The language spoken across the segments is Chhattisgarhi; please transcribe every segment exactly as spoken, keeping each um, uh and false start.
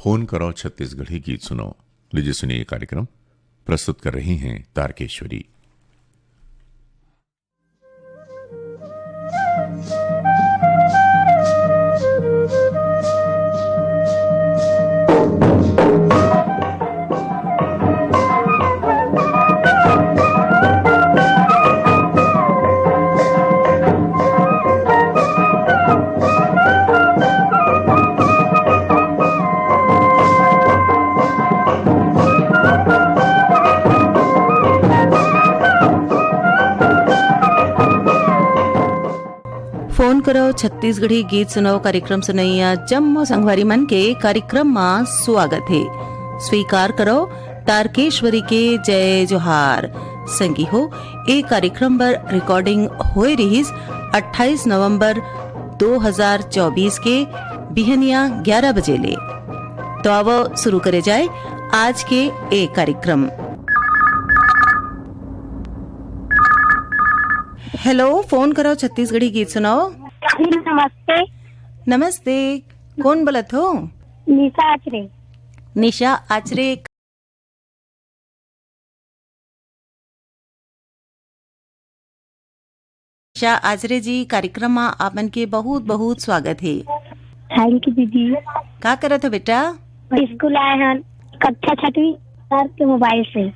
फोन करो छत्तीसगढ़ी गीत सुनो। लीजिए सुनिए ये कार्यक्रम, प्रस्तुत कर रही हैं तारकेश्वरी। फोन करो छत्तीसगढ़ी गीत सुनाओ कार्यक्रम सुनैया जम्मो संगवारी मन के कार्यक्रम मा स्वागत हे। स्वीकार करो तारकेश्वरी के जय जोहार। संगी हो, ए कार्यक्रम बर रिकॉर्डिंग होए रिहिस अट्ठाईस नवंबर दो हज़ार चौबीस के बिहनिया ग्यारह बजे ले। तो आवो शुरू करे जाए आज के ए कार्यक्रम। हेलो, फोन करो छत्तीसगढ़ी गीत सुनाओ। जी, नमस्ते। नमस्ते, कौन बोलत हो? निशा आचरे। निशा आचरे। निशा आचरे जी, कार्यक्रम मा आप मन के बहुत बहुत स्वागत हे। थैंक यू दीदी। का करत हो बेटा? स्कूल आए हन, कक्षा छठवीं सर के मोबाइल से।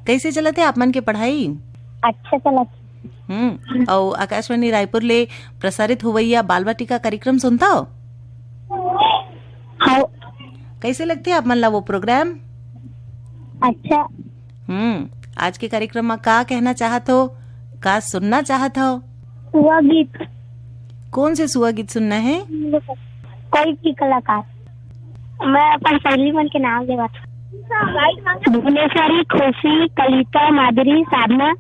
कैसे चलत हे आप मन के पढ़ाई? अच्छा चलत। हम्म। अउ आकाशवाणी रायपुर ले प्रसारित होवइया बाल वाटिका कार्यक्रम सुनता हो? हाँ। कैसे लगथे आप मन ला वो प्रोग्राम? अच्छा। हम्म। आज के कार्यक्रम मा का कहना चाहत हो, का सुनना चाहत हो? सुआ गीत। कौन से सुआ गीत सुनना है? कोई भी कलाकार। मैं अपन सहेली मन के नाम लेवत हूँ। भुवनेश्वरी, खुशी, कलिता, माधुरी, साधना।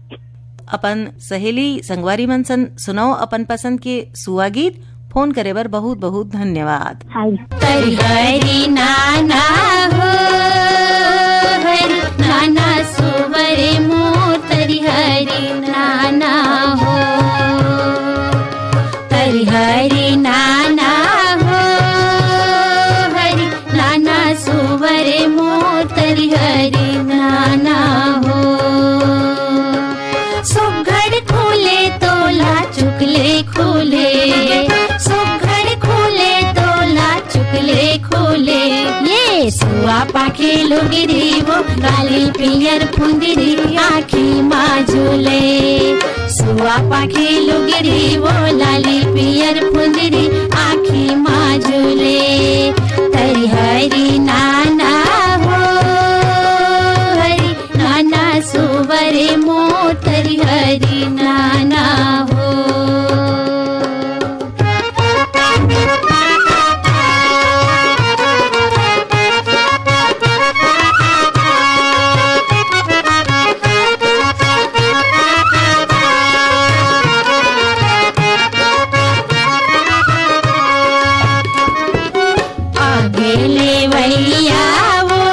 अपन सहेली संगवारी मन सन सुनाओ अपन पसंद के सुआ गीत। फोन करे बर बहुत बहुत धन्यवाद। हाय। तरिहरी नाना हो, हरी नाना सुवरे मोर तरिहरी नाना हो। तरिहरी नाना हो, हरी नाना सुवरे मोर तरिहरी नाना हो। सुघड़ खुले तोला चुकले खुले, सुघड़ खुले तोला चुकले खुले। ये सुआ पाखी लुगरी वो, लाली पियर फुंदरी आँखी मा झूले। सुआ पाखी लुगरी वो, लाली पियर फुंदरी आँखी मा झूले। तरिहरी नाना हो, हरी नाना सुवरे मोर तरिहरी नाना हो। आगे लेवइया वो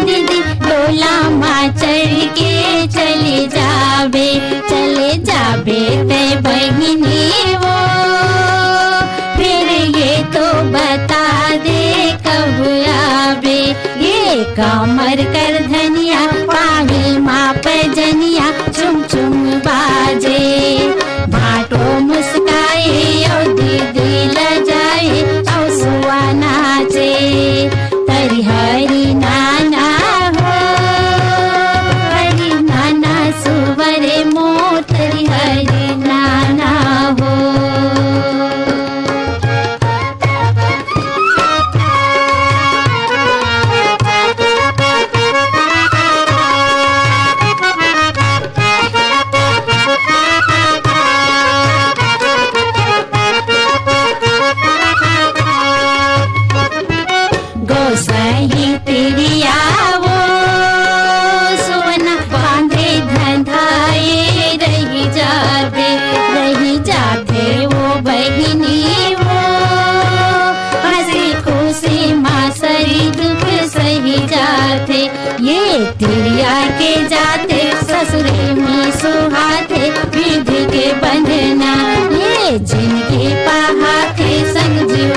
दीदी, डोला मा चढ़ के चले जाबे, चले जाबे ते बहिनी वो। फिर ये तो बता दे कब आबे, ये कमर कर धनिया, पावे मा पैजनिया, चुम चुम बाजे। भाटो मुस्काए अउ दीदी लजाए अउ सुआ नाचे। तरिहरी नाना हो, हरी नाना सुवरे मोर तरिहरी नाना हो। गोसाई तिरिया वो सोना बांधे धंधाए रही जाते, रही जाते वो बहिनी वो। हंसी खुशी मा सही दुख सही जाते, ये तिरिया के जाते ससुरे मा सुहाते विधि के बंधना। ये जिनके पहाते संग जीव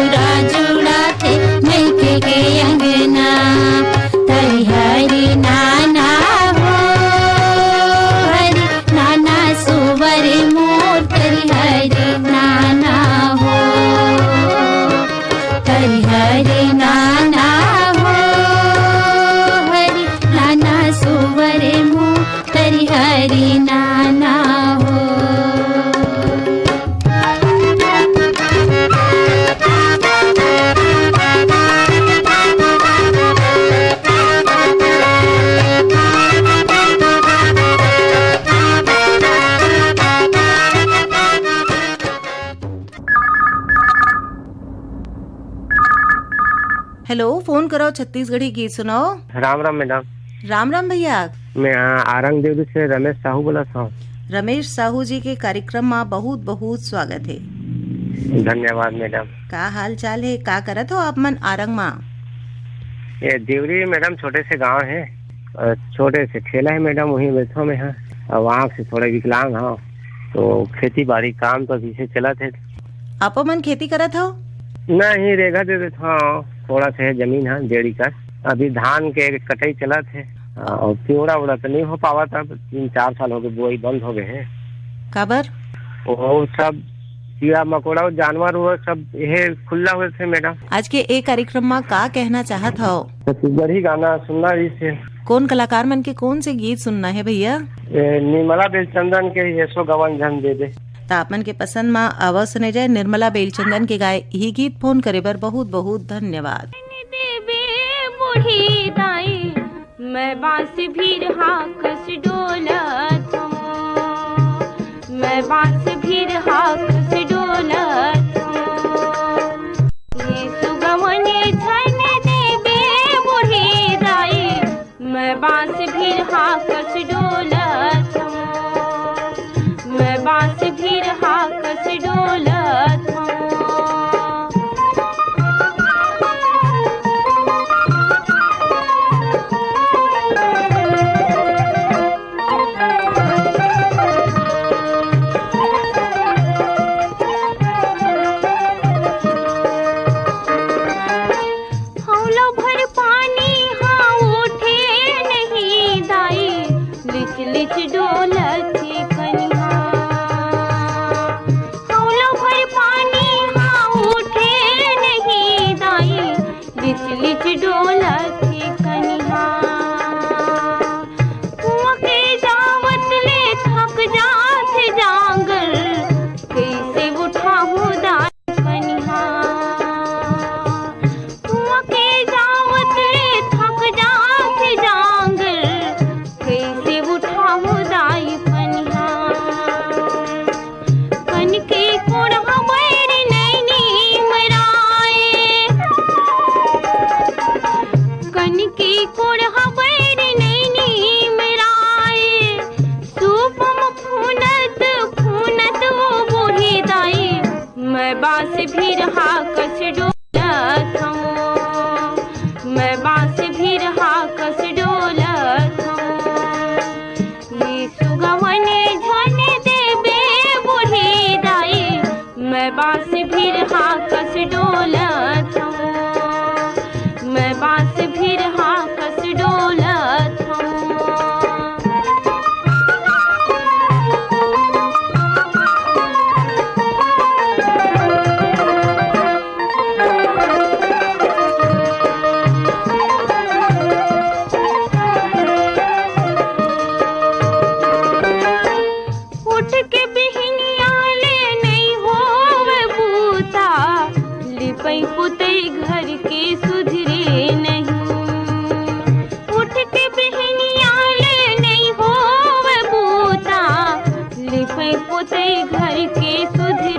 हेलो, फोन करो छत्तीसगढ़ी गीत सुनाओ। राम राम मैडम। राम राम भैया। मैं, आ, आरंग देवरी से रमेश साहू बोलत हौं। रमेश साहू जी के कार्यक्रम मा बहुत बहुत स्वागत हे। धन्यवाद मैडम। का हाल चाल हे, का करत हो आप मन आरंग मा? ये देवरी मैडम छोटे से गांव हे, अ, छोटे से ठेला हे मैडम, वहीं बैठो मैं, हाँ। अब आँख से थोड़ा विकलांग हौं, तो खेती बाड़ी काम तो अभी से चलत हे। आप मन खेती करत हो? नहीं, रेघा दे देत हौं, थोड़ा से हे जमीन हे, डेढ़ एकड़। अभी धान के कटाई चलत हे, अउ पिवड़ा उड़ा तो नहीं हो पावत, अब तीन चार साल हो गए, बुआई बंद हो गए हे। काबर? वो सब कीड़ा मकोड़ा, जानवर वो सब, ये खुला हुए थे मैडम। आज के ए कार्यक्रम मा का कहना चाहत हव? छत्तीसगढ़ी गाना सुनना रहिस हे। कौन कलाकार मन के कौन से गीत सुनना हे भैया? ए, निर्मला बेलचंदन के येसो गवन झन दे दे। त आप मन के पसंद मा आवा सुने जाए निर्मला बेलचंदन के गाए यही गीत। फोन करे बर बहुत बहुत धन्यवाद। देबे बूढ़ी दाई, मैं बांस भीर हाकस डोलत हूँ, मैं बांस भीर हाकस डोलत हूँ। ये सुगवने झन देबे बूढ़ी दाई, मैं बांस भीर हाकस डोलत हूँ, मैं बांस भीर हाकस डोलत हूँ। हौला भर पानी हा उठे नहीं दाई, लिच लिच डोलत हे कनिहा। हौला भर पानी हा उठे नहीं दाई, लिच लिच डोलत हे कनिहा। कुआं के जावत ले थक जात हे जांगर, कैसे उठाहूं दाई पनिहा। कुआं के जावत ले थक जात जांगर, कैसे उठाहूं दाई पनिहा। कनकी कोड़हा बैर नैनी मराए, कनकी कोड़हा बैर नैनी मराए, सूपम फूनत फूनत वो बूढ़ी दाई, मैं बांस भीर हाकस डोलत हूँ, मैं बांस भीर हाकस डोलत हूँ। ये सुगवने झन देबे बूढ़ी दाई, मैं बांस भीर हाकस डोलत हूँ, मैं बांस भीर हाकस डोलत हूँ। उठ के बिहनिया ले नहीं होवे बूता, लिपई पुतई घर के सुधरे नहीं। उठ के बिहनिया ले नहीं होवे बूता, लिपई पुतई घर के सुधरे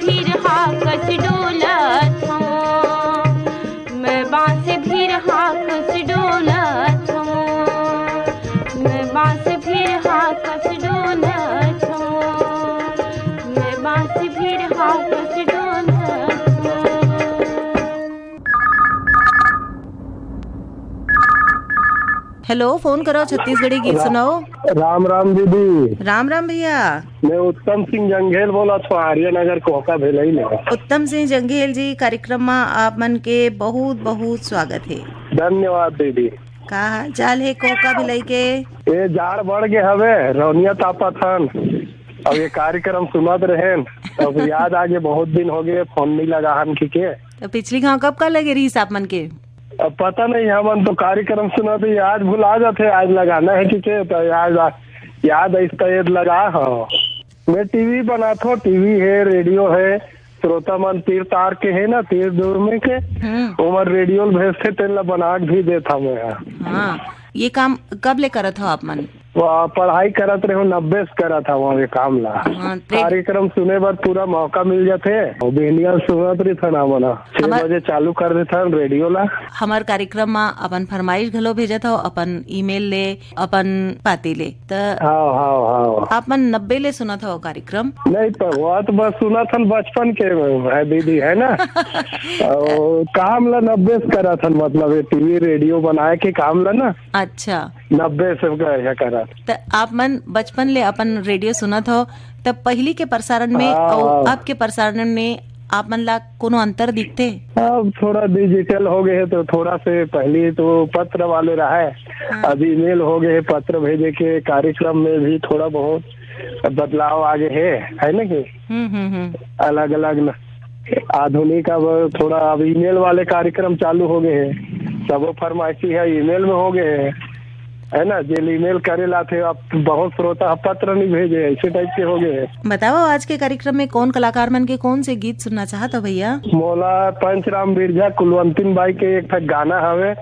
फिर हाकस डोलत हूँ, मैं बांस फिर हाकस डोलत हूँ, मैं बांस फिर हाकस डोलत हूँ, मैं बांस फिर हाकस डोलत हूँ। हेलो, फोन करो, छत्तीसगढ़ी गीत राम, सुनाओ। राम राम दीदी। राम राम भैया। मैं उत्तम सिंह जंघेल बोलत हूँ, आर्यनगर कोहका भिलाई ले। उत्तम सिंह जंघेल जी, कार्यक्रम में आप मन के बहुत बहुत स्वागत है। धन्यवाद दीदी। का हाल चाल है कोहका भिलाई के? ये जाड़ बढ़ गए हवे, रौनिया तापत हन। अब ये कार्यक्रम सुनत रहेन, अब याद आगे, बहुत दिन हो गए, फोन नहीं लगा हन की के। तो पिछली घाव कब का लगे रही आप मन के? अब पता नहीं, हमन तो कार्यक्रम सुनत ही, आज भुला जाथे, आज लगाना है कि के, तो आज आ-, याद आइस त ये लगा। हाँ, मैं टीवी बनात हूँ, टीवी है, रेडियो है, श्रोता मन तीर तार के है ना, तीर दूर में के, हम्म। ओमन रेडियो ल भेजथे, तेन ला बना के भी देत हूँ मैं। हाँ, ये काम कब ले करत हो आप मन? वो पढ़ाई करत रहे हो, नब्बे से करत हूँ ये काम ला। हाँ, ते- कार्यक्रम सुने बर पूरा मौका मिल जाथे। और बिहनिया सुनत रही था ना मना, छह हमार- बजे चालू कर देता रेडियो ला। हमार कार्यक्रम में अपन फरमाइश घलो भेजत हो, अपन ईमेल ले, अपन पाती ले। त हाँ, हाँ, हाँ। आप मन नब्बे ले सुनत हो कार्यक्रम? नहीं, तो वो तो बस सुनत हन बचपन के, है दीदी, है ना? और काम ला नब्बे से करत हन, मतलब ये टीवी रेडियो बनाए के काम ला ना। अच्छा। नब्बे से बढ़िया करत। त आप मन बचपन ले अपन रेडियो सुनत हो, त पहिली के प्रसारण में हाँ, अउ हाँ। अब के प्रसारण में आप मन ला कोनो अंतर दिखथे? अब थोड़ा डिजिटल हो गए है, तो थोड़ा से पहले तो पत्र वाले रहा है, हाँ। अब ईमेल हो गए है, पत्र भेजे के कार्यक्रम में भी थोड़ा बहुत बदलाव आ गए है, है ना कि? हम्म, हम्म, हम्म। अलग-अलग न, आधुनिक अब थोड़ा अब ईमेल वाले कार्यक्रम चालू हो गए हैं, सबो फरमाइशी है ईमेल में हो गए हैं, है ना? जेल ईमेल करे लाथे, अब बहुत श्रोता पत्र नहीं भेजे, ऐसे टाइप के हो गए हैं। बताओ, आज के कार्यक्रम में कौन कलाकार मन के कौन से गीत सुनना चाहत हो भैया? मोला पंचराम बिरजा कुलवंतिन बाई के एक ठक गाना हवे,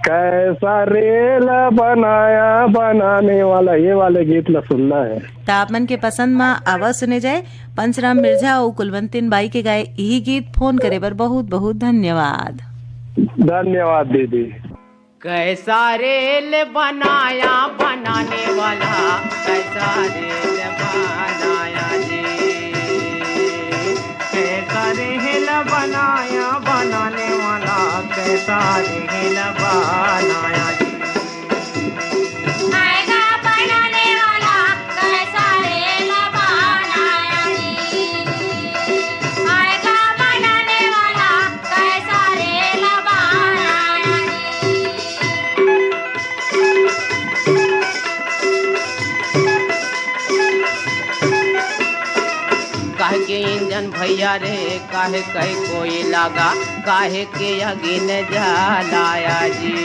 कैसा रेल बनाया बनाने वाला, ये वाले गीत ला सुनना है। त आप मन के पसंद म आवा सुने जाए पंचराम मिर्जा अउ कुलवंतिन बाई के गाए इही गीत। फोन करे बर बहुत बहुत धन्यवाद। धन्यवाद दीदी। कैसा रेल बनाया बनाने वाला, कैसा रेल बनाया जी, कैसा रेल बनाया बनाने वाला, कैसा रेल बनाया जी। आएगा बनाने वाला, कैसा रेल बनाया जी। आएगा बनाने वाला, कैसा रेल बनाया जी। काहे के इंजन भैया रे, काहे कई कोई लगा, काहे के आगी न जलाया जी।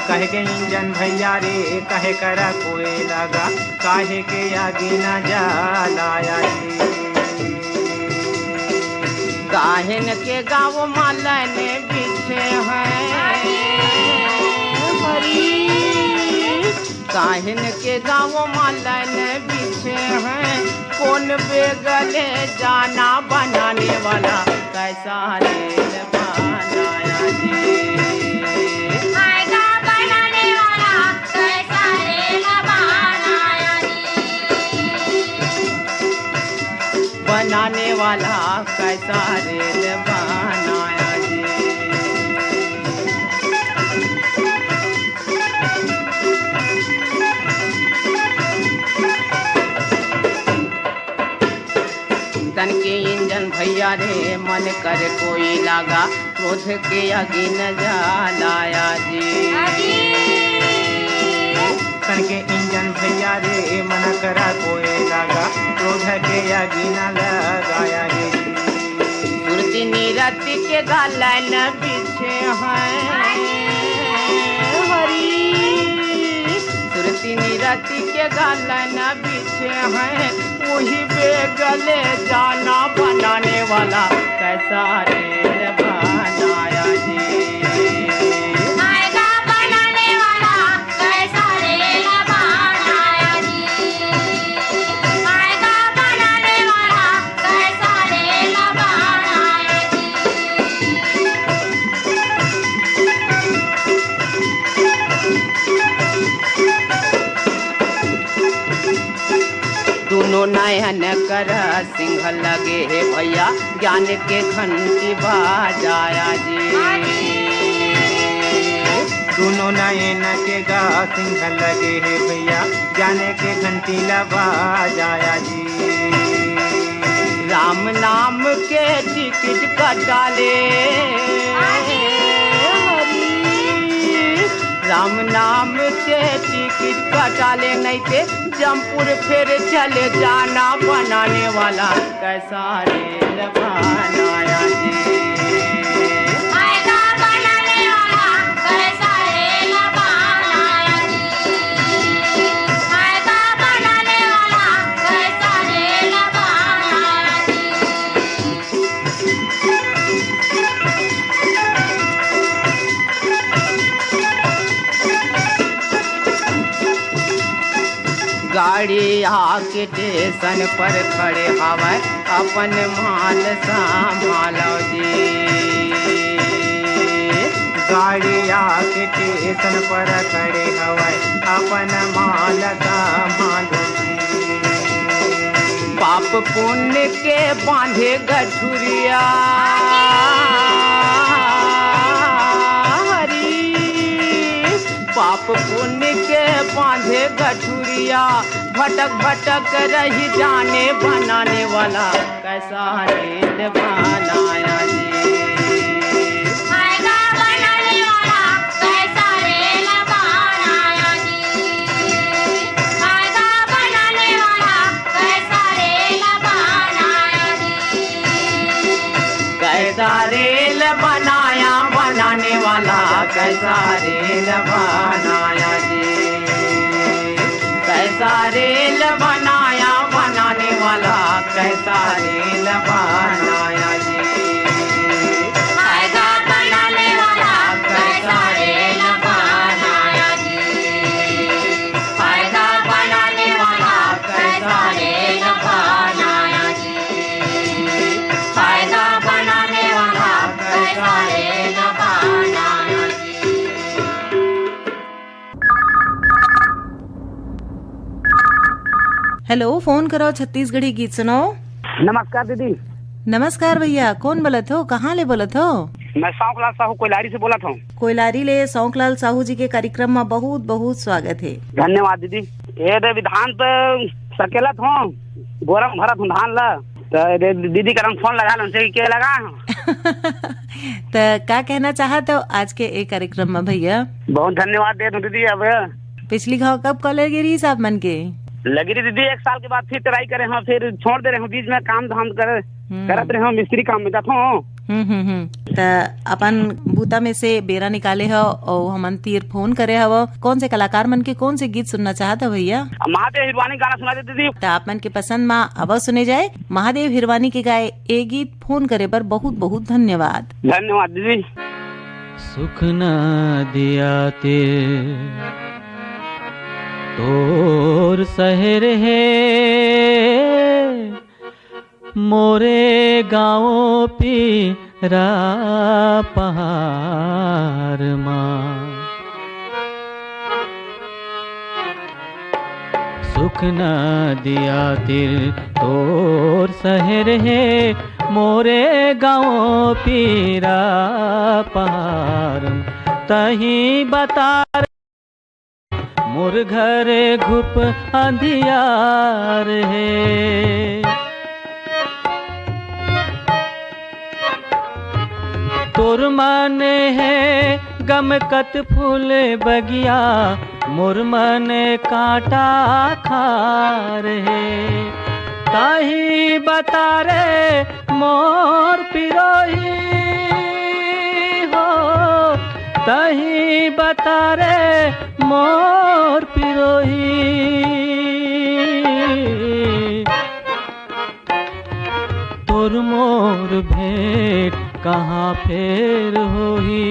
काहे के इंजन भैया रे, काहे करा कोई लगा, काहे के आगी न जलाया जी। काहिन के गाँव मालन बिछे हैं हरी, काहिन के गाँव मालन बिछे हैं, कौन बेगले जाना बनाने वाला, कैसा रेल बनाया जी। आएगा बनाने वाला, कैसा रेल बनाया जी। बनाने वाला, कैसा रेल बनाया जी। तन के इंजन भैया रे, मन कर कोई लागा, क्रोध के आगी न जलाया जी। तन के इंजन भैया रे, मन कर कोई लागा, क्रोध के आगी न लगाया जी। सुरती निरति के गालन बिछे हैं हरी, सुरती निरति के गालन बिछे हैं, वही बेगले जाना बनाने वाला, कैसा रेल बनाया जी। आएगा बनाने वाला, कैसा रेल बनाया जी। आएगा बनाने नयन कर सिंह लगे हे भैया, ज्ञान के घंटी बाजाया जी। दुनो नयन के गा सिंह लगे हे भैया, ज्ञान के घंटी ला बाजाया जी। राम नाम के टिकट कटा ले, हरी। राम नाम के टिकट कटा ले, नहीं ते जमपुर फेर चले जाना। बनाने वाला कैसा रेल बनाया जी। फायदा बनाने वाला कैसा रेल बनाया जी। फायदा बनाने वाला कैसा रेल बनाया जी। गाड़ी आके स्टेशन पर खड़े हवय, अपन माल संभालो जी। गाड़ी आके स्टेशन पर खड़े हवय, अपन माल संभालो जी। पाप पुण्य के बांधे गठुरिया, हरी। पाप पुण्य के बांधे गठुरिया, भटक भटक रही जाने। बनाने वाला कैसा रेल बनाया जी। फायदा बनाने वाला कैसा रेल बनाया जी। फायदा बनाने वाला कैसा रेल बनाया जी। कैसा रेल बनाया बनाने वाला, कैसा रेल बनाया जी। कैसा रेल बनाया बनाने वाला, कैसा रेल बनाया जी। फायदा बनाने वाला कैसा रेल बनाया जी। फायदा बनाने वाला कैसा रेल बनाया जी। फायदा बनाने वाला कैसा रेल बनाया जी। हेलो, फोन करो छत्तीसगढ़ी गीत सुनाओ। नमस्कार दीदी। नमस्कार भैया, कौन बोलत हो, कहाँ ले बोलत हो? मैं शौकलाल साहू कोइलारी से बोलत हूँ। कोइलारी ले शौकलाल साहू जी के कार्यक्रम में बहुत बहुत स्वागत है। धन्यवाद दीदी। ये दे विधान पे सकेलत हूँ, बोरम भरत हूँ धान ला। तो ये दे दीदी करन फोन लगा लन से के लगा हूँ। त का कहना चाहत हो आज के ए कार्यक्रम में भैया? बहुत धन्यवाद देत हूँ दीदी। अब पिछली घाव कब कॉल लगे रही आप मन के? लगी रही दीदी, एक साल के बाद फिर ट्राई करे हूँ, फिर छोड़ दे रहे हूँ बीच में, काम धाम करे, हम्म। करत रहे हूँ, मिस्त्री काम में जात हूँ। हम्म, हम्म, हम्म। त अपन बूता में से बेरा निकाले हो और हमन तीर फोन करे हव, कौन से कलाकार मन के कौन से गीत सुनना चाहत हो भैया? महादेव हिरवानी गाना सुना दे दीदी। त आप मन के पसंद मा अब सुने जाए महादेव हिरवानी के गाए ए गीत। फोन करे बर बहुत बहुत धन्यवाद। धन्यवाद दीदी। सुख नदिया तीर तोर शहर हे, मोरे गाँव पीरा पहाड़ मा। सुख नदिया तीर तोर शहर हे, मोरे गाँव पीरा पहाड़। तहीं बता रे, मोर घर घुप अंधियार हे। तोर मन हे गमकत फूल बगिया, मोर मन कांटा खार हे। ताही बता रे मोर पिरोही हो, ताही बता रे मोर पिरोही। तोर मोर भेंट कहाँ फेर होही।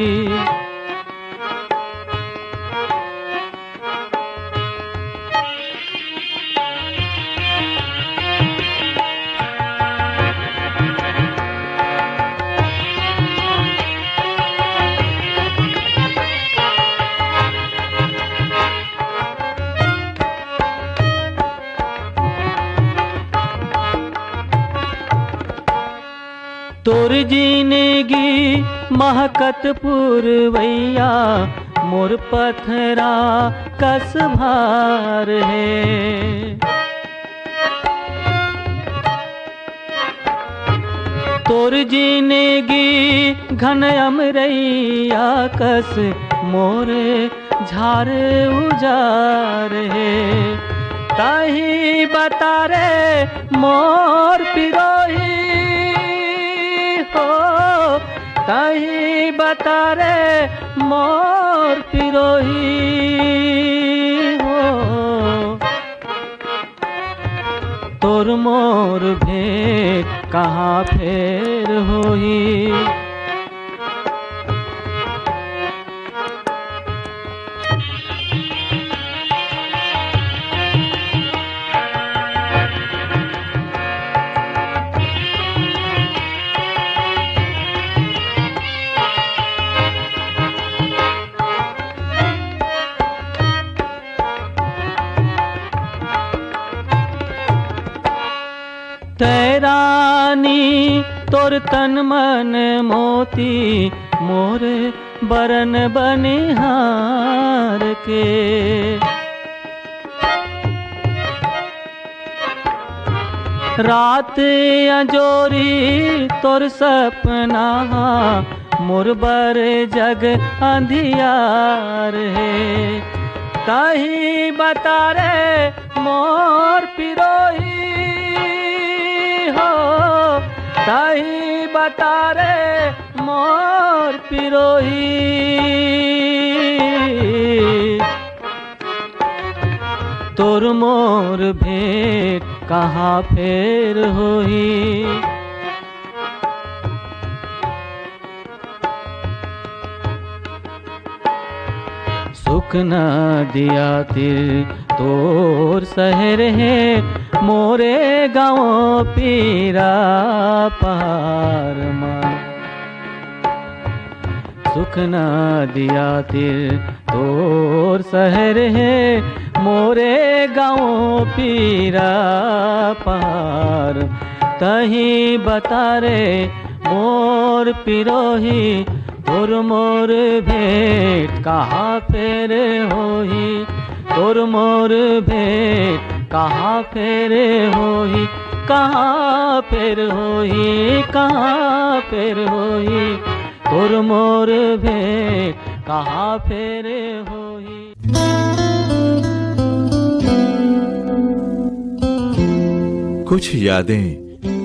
तोर जिनगी महकत पुरवैया, मोर पथरा कस भार हे। तोर जिनगी घन अमरैया कस, मोर झार उजार हे। तहीं बता रे मोर पिरोही हो, तहीं बता रे मोर पिरोही हो। तोर मोर भेंट कहाँ फेर होही। तैं रानी तोर तन मन मोती, मोर बरन बनिहार के। रात अंजोरी तोर सपना हा, मोर बर जग अंधियार हे। तहीं बता रे मोर पिरोही हो, तहीं बता रे मोर पिरोही। तोर मोर भेंट कहाँ फेर होही। सुख नदिया तीर तोर शहर हे, मोरे गाँव पीरा पहाड़ मा। सुख नदिया तीर तोर शहर हे, मोरे गाँव पीरा पहाड़। तहीं बता रे मोर पिरोही, तोर मोर भेंट कहाँ फेर होही। तोर मोर भेंट कहाँ फेर होही, कहाँ फेर होही, कहाँ फेर होही। तोर मोर भेंट कहाँ फेर होही। कुछ यादें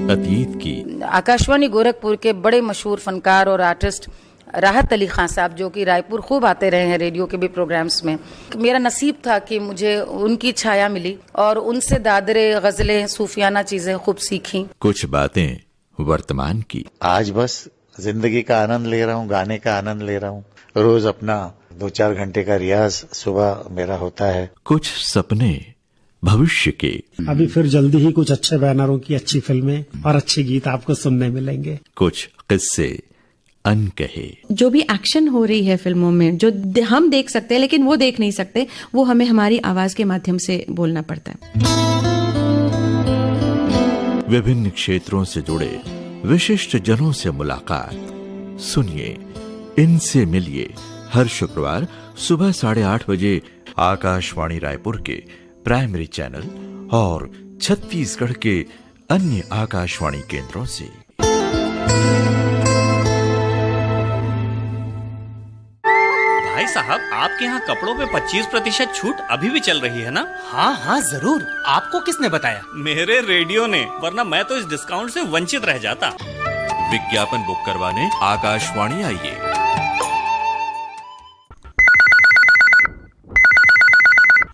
अतीत की। आकाशवाणी गोरखपुर के बड़े मशहूर फनकार और आर्टिस्ट राहत अली खान साहब, जो कि रायपुर खूब आते रहे हैं रेडियो के भी प्रोग्राम्स में। मेरा नसीब था कि मुझे उनकी छाया मिली और उनसे दादरे, गजलें, सूफियाना चीजें खूब सीखी। कुछ बातें वर्तमान की। आज बस जिंदगी का आनंद ले रहा हूँ, गाने का आनंद ले रहा हूँ। रोज अपना दो चार घंटे का रियाज सुबह मेरा होता है। कुछ सपने भविष्य के। अभी फिर जल्दी ही कुछ अच्छे बैनरों की अच्छी फिल्में और अच्छे गीत आपको सुनने मिलेंगे। कुछ किस्से अनकहे। जो भी एक्शन हो रही है फिल्मों में, जो दे-, हम देख सकते हैं लेकिन वो देख नहीं सकते, वो हमें हमारी आवाज के माध्यम से बोलना पड़ता है। विभिन्न क्षेत्रों से जुड़े विशिष्ट जनों से मुलाकात। सुनिए, इनसे मिलिए, हर शुक्रवार सुबह साढ़े आठ बजे आकाशवाणी रायपुर के प्राइमरी चैनल और छत्तीसगढ़ के अन्य आकाशवाणी केंद्रों से। भाई साहब, आपके यहाँ कपड़ों पे पच्चीस प्रतिशत छूट अभी भी चल रही है ना? हाँ हाँ, जरूर। आपको किसने बताया? मेरे रेडियो ने, वरना मैं तो इस डिस्काउंट से वंचित रह जाता। विज्ञापन बुक करवाने आकाशवाणी आइए।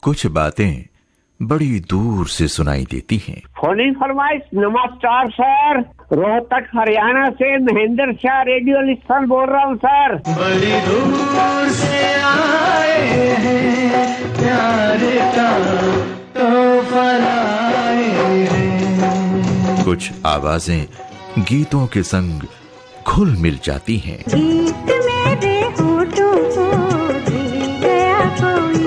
कुछ बातें बड़ी दूर से सुनाई देती हैं। फोन इन फरमाइश। नमस्कार सर, रोहतक हरियाणा से महेंद्र शाह रेडियो लिस्टनर बोल रहा हूँ सर। बड़ी दूर से आए हैं, प्यार का तोहफा लाए हैं। कुछ आवाजें गीतों के संग घुल मिल जाती हैं। गीत मेरे होठों को दे गया कोई।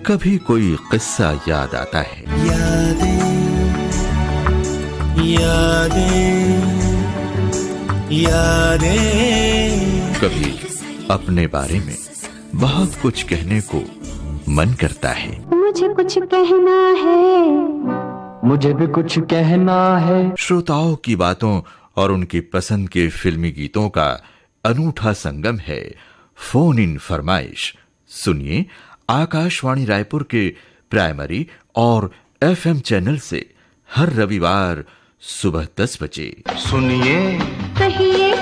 कभी कोई किस्सा याद आता है। यादें, यादें, यादें। कभी अपने बारे में बहुत कुछ कहने को मन करता है। मुझे कुछ कहना है। मुझे भी कुछ कहना है। श्रोताओं की बातों और उनकी पसंद के फिल्मी गीतों का अनूठा संगम है फोन इन फरमाइश। सुनिए आकाशवाणी रायपुर के प्राइमरी और एफएम चैनल से हर रविवार सुबह दस बजे। सुनिए, कहिए,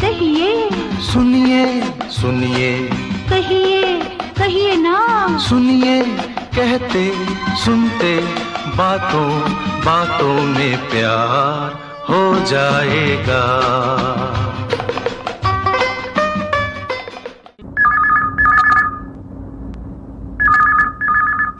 कहिए। सुनिए, सुनिए। कहिए, कहिए ना। सुनिए, कहते सुनते बातों बातों में प्यार हो जाएगा।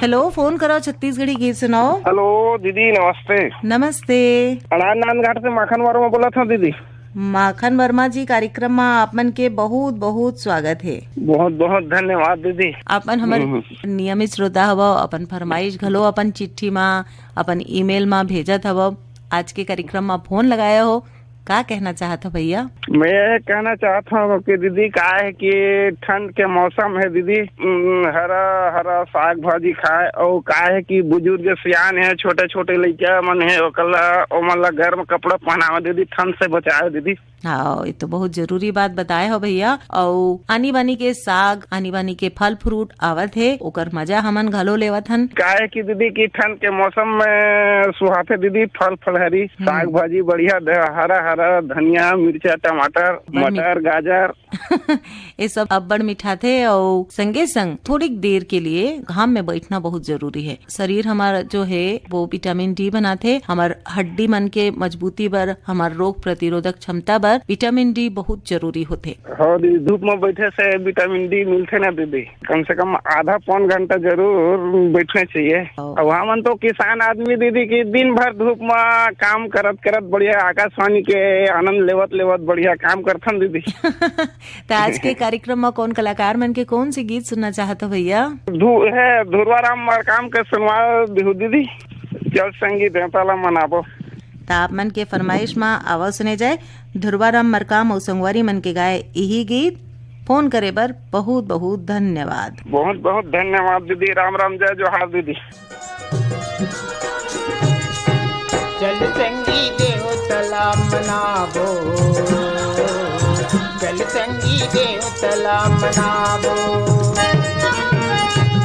हेलो, फोन करो छत्तीसगढ़ी गीत सुनाओ। हेलो दीदी, नमस्ते। नमस्ते। अड़ान नांदघाट से माखन वर्मा बोलत हंव दीदी। माखन वर्मा जी, कार्यक्रम मा आप मन के बहुत बहुत स्वागत हे। बहुत बहुत धन्यवाद दीदी। आप मन हमर हम्म। नियमित श्रोता हवव, अपन फरमाइश घलो अपन चिट्ठी मा, अपन ईमेल मा भेजत हवव। आज के कार्यक्रम मा फोन लगाए हो, का कहना चाहत हो भैया? मैं ये कहना चाहत हंव कि दीदी, का है कि ठंड के मौसम है दीदी, उम, हरा हरा साग भाजी खाए, और का है कि बुजुर्ग सियान है, छोटे छोटे लइका मन है, ओकर ला, ओमन ला गर्म कपड़ा पहनावे दीदी, ठंड से बचाए दीदी। हाँ, ये तो बहुत जरूरी बात बताए हो भैया। अउ आनी बानी के साग, आनी बानी के फल फ्रूट आवत हे, ओकर मजा हमन घलो लेवत हन। काहे कि दीदी कि ठंड के मौसम में सुहाथे दीदी, फल फलहरी, हम्म। साग भाजी बढ़िया, ध-, हरा हरा धनिया, मिर्चा, टमाटर, बड़ मीठ। मटर, गाजर। ये सब अब्बड़ मिठाथे अउ संगे संग थोड़िक देर के लिए घाम में बैठना बहुत जरूरी है। शरीर हमार जो है वो विटामिन डी बनाथे, हमार हड्डी मन के मजबूती बर, हमार रोग प्रतिरोधक क्षमता बर विटामिन डी बहुत जरूरी होथे। हाँ दीदी, धूप में बैठे से विटामिन डी मिलथे ना दीदी, कम से कम आधा पौन घंटा जरूर बैठना चाहिए। हाँ। अब हमन तो किसान आदमी दीदी कि दिन भर धूप में काम करत करत बढ़िया आकाशवाणी के आनंद लेवत लेवत बढ़िया काम करथन दीदी। त आज के कार्यक्रम म कौन कलाकार मन के कौन से गीत सुनना चाहत हो भैया? धु-, हे धुरवाराम मरकाम के सुनवा देहू दीदी, चल संगी देवता ला मनाबो। त आप मन के फरमाइश म आवा सुने जाए धुरवाराम मरकाम अउ संगवारी मन के गाए इही गीत। फोन करे बर बहुत बहुत धन्यवाद। बहुत बहुत धन्यवाद दीदी, राम राम, जय जोहार दीदी। चल संगी देवता ला मनाबो, चल संगी देवता ला मनाबो,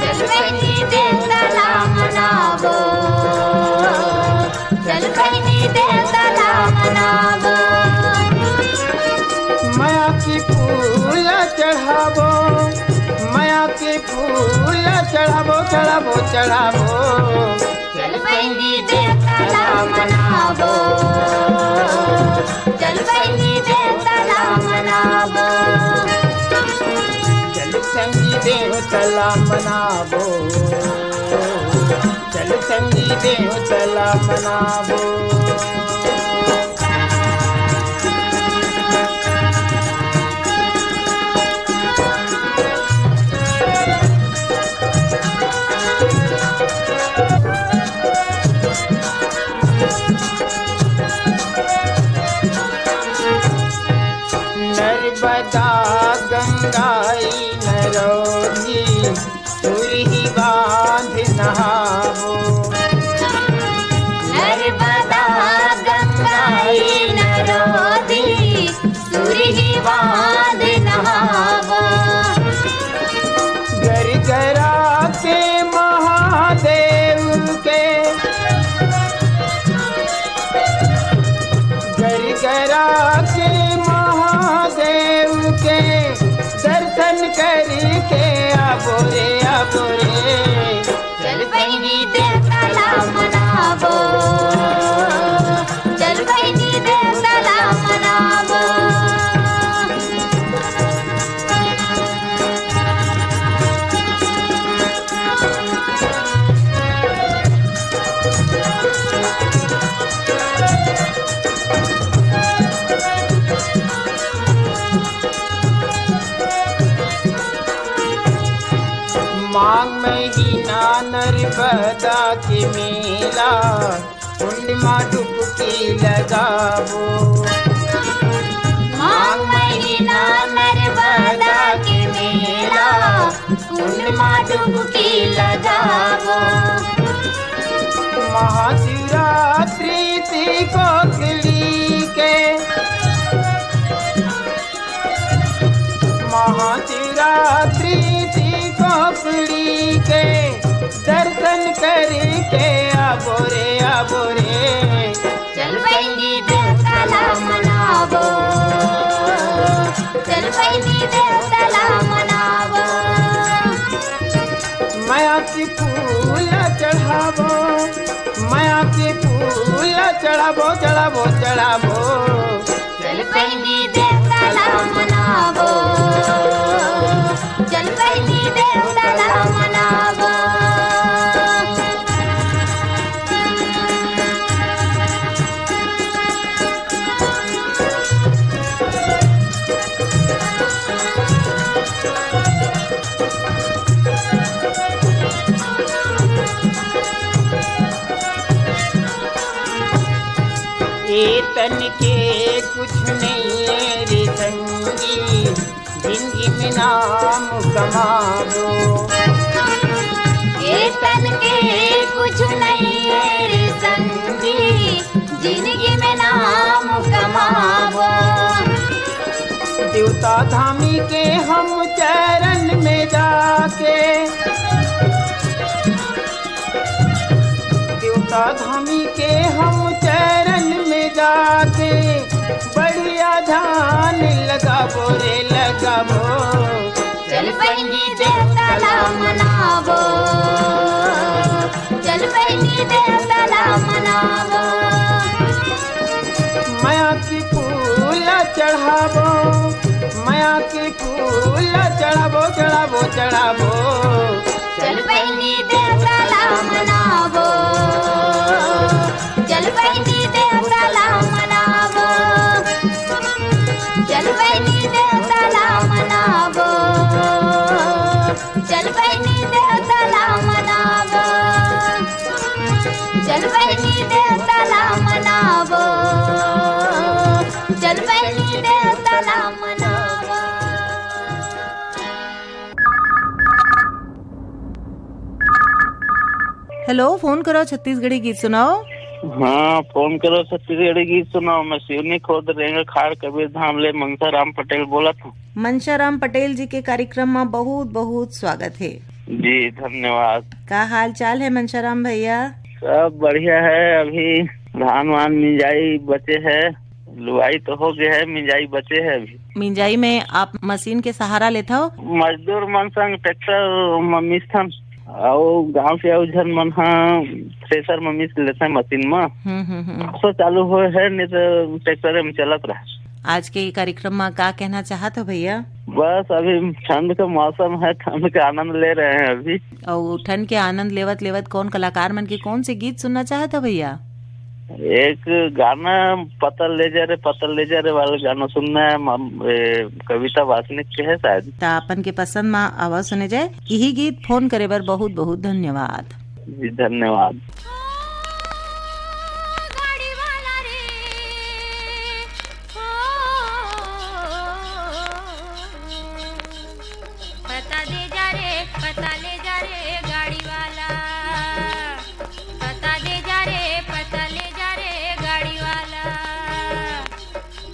चल संगी देवता ला मनाबो, चल संगी देवता ला मनाबो। मया के फूल चढ़ाबो, मया के फूल चढ़ाबो, चढ़ाबो, चढ़ाबो। चल बहिनी देवता ला मनाबो, चल बहिनी देवता ला मनाबो। चल संगी देवता ला मनाबो, चल संगी देवता ला मनाबो। नर्मदा गंगाई नरौदी सुरही बांध नहाबो। नर्मदा गंगाई नरौदी सुरही बांध नहाबो। गरगरा के महादेव के, गरगरा के महादेव के दर्शन करके आबो रे, आबो रे। चल बहिनी देवता ला मनाबो, चल बहिनी देवता ला मनाबो। माघ महीना नर्मदा के मेला, कुंड मा डुबकी लगाबो। ना नर्मदा के मेला, कुंड मा डुबकी लगाबो। महाशिवरात्रि ती कोकड़ी के, महाशिवरात्रि ती कोकड़ी के दर्शन करके आबो रे, आबो रे। चल बहिनी देवता ला मनाबो, चल बहिनी देवता ला मनाबो। माया के फूल चढ़ाबो, माया के फूल चढ़ाबो, चढ़ाबो, चढ़ाबो। चल बहिनी देवता ला मनाबो, चल बहिनी देवता ला मनाबो। ए तन के कुछ नहीं है रे संगी, जिंदगी में नाम कमाबो। ए तन के कुछ नहीं है रे संगी, जिंदगी में नाम कमाबो। देवता धामी के हम चरण में जाके, देवता धामी के हम चरण में जाके बढ़िया ध्यान लगाबो रे, लगाबो। चल बहिनी देवता ला मनाबो, चल बहिनी देवता ला मनाबो। माया के फूल चढ़ाबो, माया के फूल चढ़ाबो, चढ़ाबो, चढ़ाबो। चल बहिनी देवता ला मनाबो, चल बहिनी देवता ला मनाबो, चल बहिनी देवता ला मनाबो, चल बहिनी देवता ला मनाबो, चल बहिनी देवता ला मनाबो, चल बहिनी देवता ला मनाबो। हेलो, फोन करो छत्तीसगढ़ी गीत सुनाओ। हाँ, फोन करो छत्तीसगढ़ी गीत सुनाओ। मैं सिवनी खुर्द रेंगड़ खाड़ कबीर धाम ले मनसा राम पटेल बोलत हूँ। मनसा राम पटेल जी के कार्यक्रम में बहुत बहुत स्वागत है। जी, धन्यवाद। का हाल चाल है मनसा राम भैया? सब बढ़िया है। अभी धान वान मिंजाई बचे है, लुआई तो हो गया है, मिंजाई बचे है अभी। मिंजाई में आप मशीन के सहारा लेथव? मजदूर मन संग ट्रैक्टर म मिसथन, अउ गांव के अउ झन मन ह थ्रेसर म मिस लेथे मशीन म। हम्म, हम्म, हम्म। सो चालू होए है, नहीं तो ट्रैक्टर में चलत रहे। आज के कार्यक्रम में का कहना चाहत हो भैया? बस अभी ठंड का मौसम है, ठंड का आनंद ले रहे हैं अभी। अउ ठंड के आनंद लेवत लेवत कौन कलाकार मन के कौन से गीत सुनना चाहत हो भैया? एक गाना पता ले जा रे, पता ले जा रे वाला गाना सुनना है, मम-, ए, कविता वासनिक के है शायद। त अपन के पसंद मा आवाज सुने जाए। यही गीत फोन करे बर बहुत बहुत धन्यवाद। जी, धन्यवाद। पता दे जा रे, पता ले जा रे गाड़ी वाला। पता दे जा रे, पता ले जा रे गाड़ी वाला।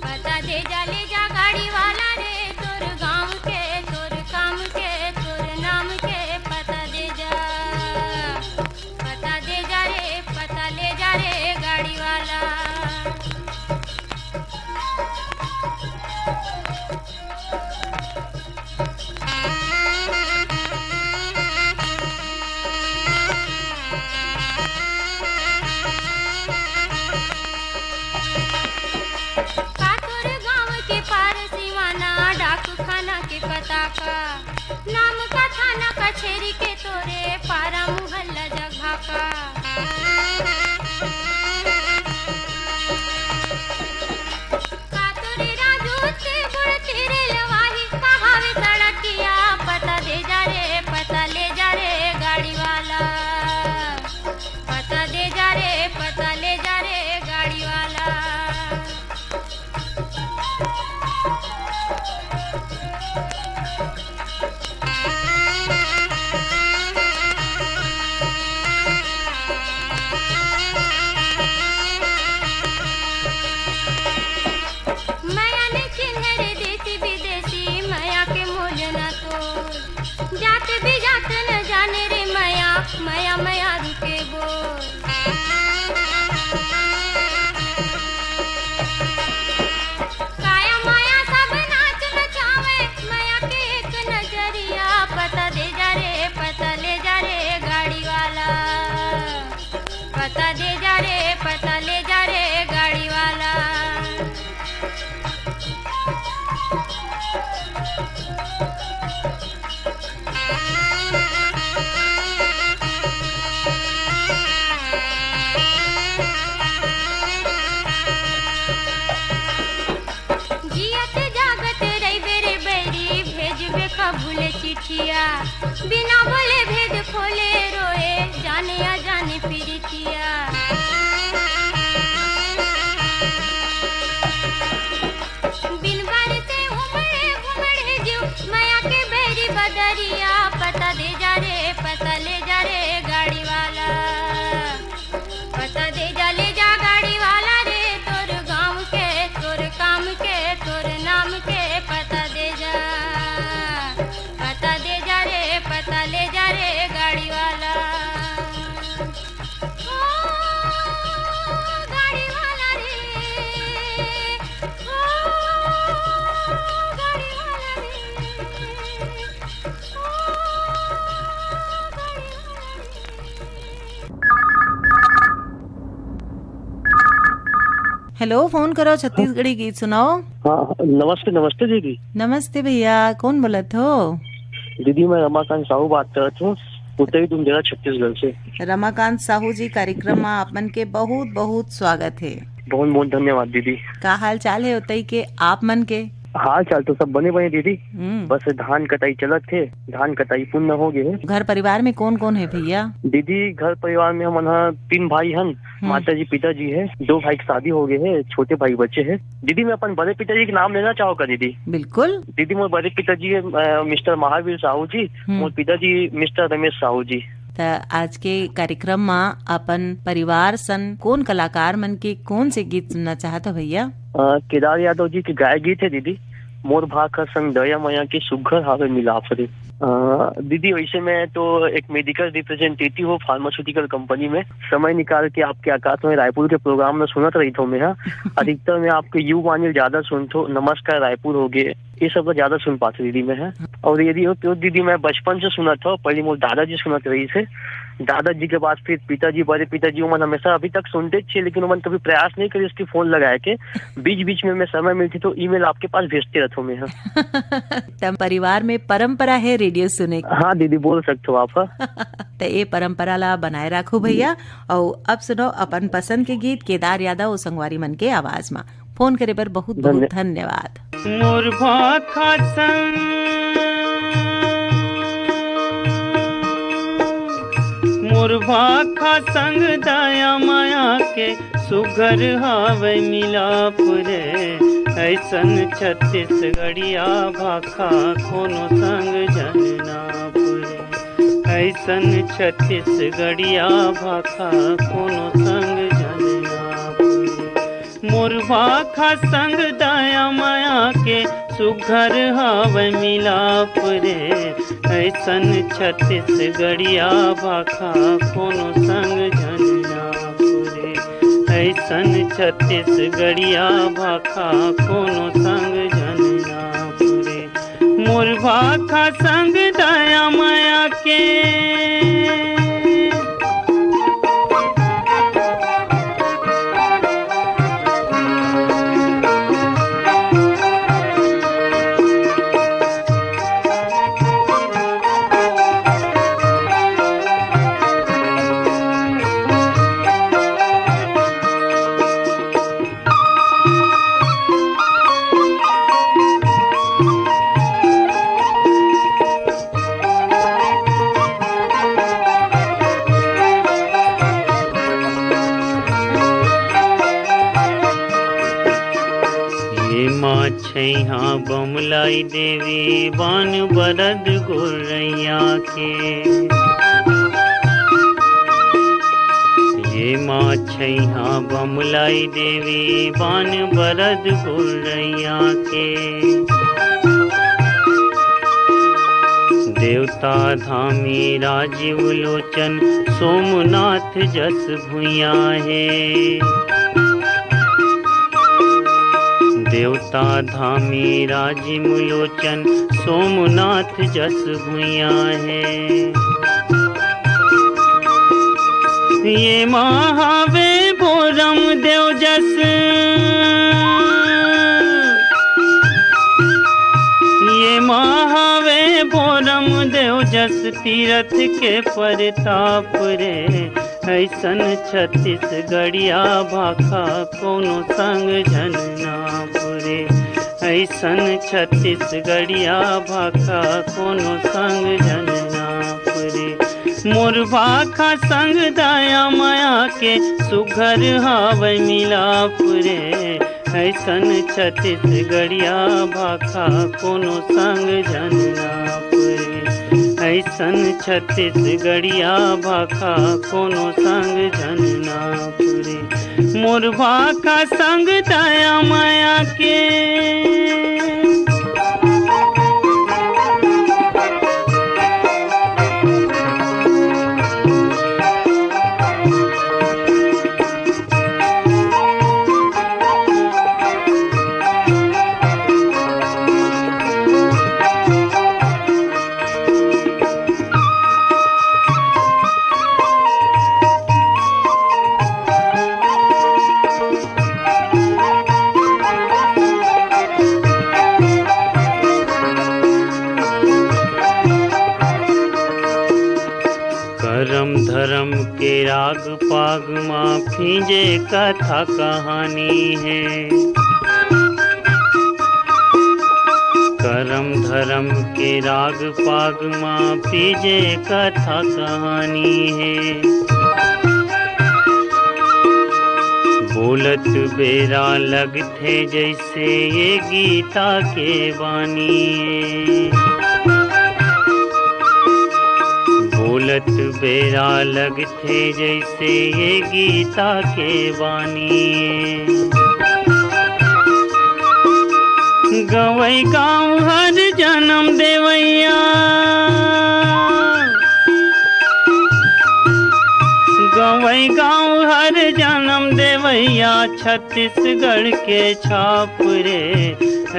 पता दे जा, ले जा गाड़ी वाला रे, तोर गांव के, तोर काम के, तोर नाम के पता दे जा। पता दे जा रे, बिना बोले भेद खोले रोए, जाने अजाने पीरितिया। बिन बार से उमड़े घुमड़े जीव, मया के बैरी बदरिया। पता दे जा रे, पता ले जा रे गाड़ी वाला। पता दे जा, ले जा गाड़ी वाला रे, तोर गाँव के, तोर काम के, तोर नाम के। पता दे जा, पता दे जा रे, पता ले जा रे गाड़ी वाला। ओ गाड़ी वाला रे, ओ गाड़ी वाला रे। हेलो, फोन करो छत्तीसगढ़ी गीत सुनाओ। हाँ, नमस्ते, नमस्ते दीदी। नमस्ते भैया, कौन बोलत हो? दीदी, मैं रमाकांत साहू बात करत हूँ, उत्तरी दुमदेरा छत्तीसगढ़ से। रमाकांत साहू जी, कार्यक्रम में आप मन के बहुत बहुत स्वागत है। बहुत बहुत धन्यवाद दीदी। का हाल चाल है उतई के आप मन के? हाल चाल तो सब बने बने दीदी, हम्म। बस धान कटाई चलत हे, धान कटाई पूर्ण हो गए है। घर परिवार में कौन कौन है भैया? दीदी, घर परिवार में हमन ह तीन भाई हन, हम्म। माता जी, पिताजी है, दो भाई की शादी हो गए है, छोटे भाई बचे हैं। दीदी, मैं अपन बड़े पिताजी के नाम लेना चाहूँ का दीदी? बिल्कुल। दीदी, मोर बड़े पिताजी है, अ, मिस्टर महावीर साहू जी, हम्म। मोर पिताजी मिस्टर रमेश साहू जी। त आज के कार्यक्रम म अपन परिवार सन कौन कलाकार मन के कौन से गीत सुनना चाहत हो भैया? अ, केदार यादव जी के गाय गीत है दीदी, मोर भाखा संग दया मया के सुघर हावे मिलाप रे। अ, दीदी, वैसे मैं तो एक मेडिकल रिप्रेजेंटेटिव हूँ फार्मास्यूटिकल कंपनी में। समय निकाल के आपके आकाशवाणी रायपुर के प्रोग्राम में सुनत रही थो मैं, हाँ। अधिकतर मैं आपके युवाणी ज्यादा सुनथो, नमस्कार रायपुर हो गए, ये सब का ज्यादा सुन पाते दीदी मैं, हाँ। और यदि हो तो दीदी, मैं बचपन से सुनत हूँ, पहले मोर दादाजी सुनत रही से, दादाजी के बाद फिर पिताजी, बड़े पिताजी, उमन हमेशा अभी तक सुनते छे, लेकिन उमन कभी प्रयास नहीं करी उसकी फोन लगाए के। बीच बीच में मैं समय मिलती तो ईमेल आपके पास भेजते रहता हूँ मैं, हाँ। तब परिवार में परंपरा है रेडियो सुने के। हाँ दीदी, बोल सकते हो आप, हाँ। त ये परंपरा ला बनाए रखो भैया। और अब सुनो अपन पसंद के गीत केदार यादव और संगवारी मन के आवाज में। फोन करे बर बहुत बहुत धन्य- धन्यवाद। मोर भाखा संग, मोर भाखा संग दया माया के सुघर हावय मिलाप रे। ऐसन छत्तीसगढ़िया भाखा कोनो संग झन नाप रे। ऐसन छत्तीसगढ़िया भाखा कोनो संग झन नाप रे। मोर भाखा संग दया माया के सुघर हावय मिलाप रे। ऐसन छत्तीसगढ़िया भाखा कोनो संग झन नाप रे। ऐसन छत्तीसगढ़िया भाखा कोनो संग झन नाप रे। मोर भाखा संग दया माया के। ये माँ छैहा बमलाई देवी बान बरद गोरैया के। ये माँ छैहा बमलाई देवी बान बरद गोरैया के। देवता धामी राजीव लोचन सोमनाथ जस भुइयां हे। देवता धामी राजीव लोचन सोमनाथ जस भुइयां हे। ये महावे बोरम देव जस, ये महावे बोरम देव जस तीरथ के परताप रे। ऐसन छत्तीसगढ़िया भाखा कोनो संग झन नाप रे। ऐसन छत्तीसगढ़िया भाखा कोनो संग झन नाप। मोर भाखा संग दया मया के सुघर हावय मिलाप रे। ऐसन छत्तीसगढ़िया भाखा कोनो संग झन नाप रे। ऐसन छत्तीसगढ़िया भाखा कोनो संग झन नाप रे। मोर भाखा संग दया मया के। करम धरम के राग पाग मा फीजे कथा कहानी हे। करम धरम के राग पाग मा फीजे कथा कहानी हे। बोलत बेरा लगथे जैसे ये गीता के बानी। बोलत बेरा लगथे जैसे ये गीता के बानी। गवई गाँव हर जन्म देवैया, गवई गाँव हर जन्म देवैया, छत्तीसगढ़ के छाप रे।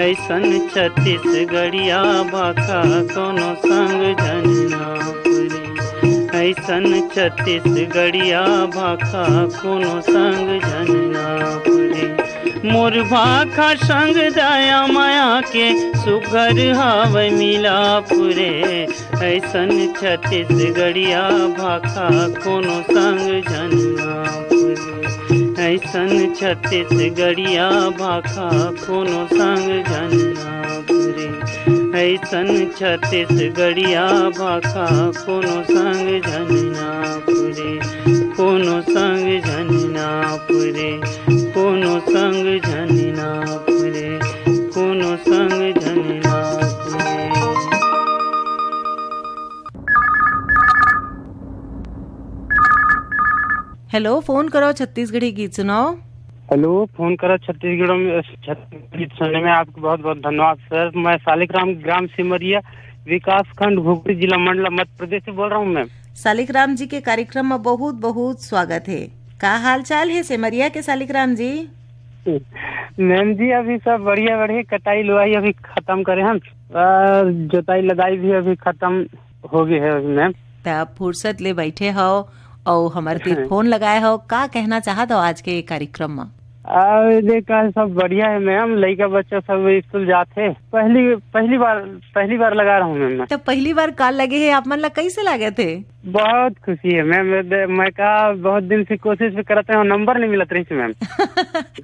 ऐसन छत्तीसगढ़िया भाखा कोनो संग झन नाप रे। ऐसन छत्तीसगढ़िया भाखा कोनो संग झन नाप रे। मोर भाखा संग दया मया के सुघर हावय मिलाप रे। ऐसन छत्तीसगढ़िया भाखा कोनो संग झन नाप रे। ऐसन छत्तीसगढ़िया भाखा कोनो संग झन नाप रे। ऐसन छत्तीसगढ़िया भाखा कोनो संग झन नाप रे। कोनो संग झन नाप रे। कोनो संग झन नाप रे। कोनो संग झन नाप रे। हेलो, फोन करो छत्तीसगढ़ी गीत सुनाओ। हेलो, फोन करो छत्तीसगढ़ में, छत्तीसगढ़ी गीत सुनने में आपको बहुत बहुत धन्यवाद सर। मैं सालिक राम, ग्राम सिमरिया, विकास खंड भोगरी, जिला मंडला, मध्य प्रदेश से बोल रहा हूँ मैम। सालिक राम जी के कार्यक्रम में बहुत बहुत स्वागत है। का हाल चाल है सिमरिया के सालिक राम जी? मैम जी, अभी सब बढ़िया बढ़िया, कटाई लुआई अभी खत्म करे हम, और जोताई लदाई भी अभी खत्म हो गई है अभी मैम। त अब फुर्सत ले बैठे हव अउ हमर तीर फोन लगाए हव, का कहना चाहत हव आज के कार्यक्रम म? अरे का, सब बढ़िया है मैम, लइका बच्चा सब स्कूल जात है। पहली पहली बार पहली बार लगा रहा हूँ मैम मैं। त पहली बार कॉल लगे है, आप मन ला कैसे लागत है? बहुत खुशी है मैम। मैं, मैं का बहुत दिन से कोशिश भी करते हैं, नंबर नहीं मिलत रही मैम।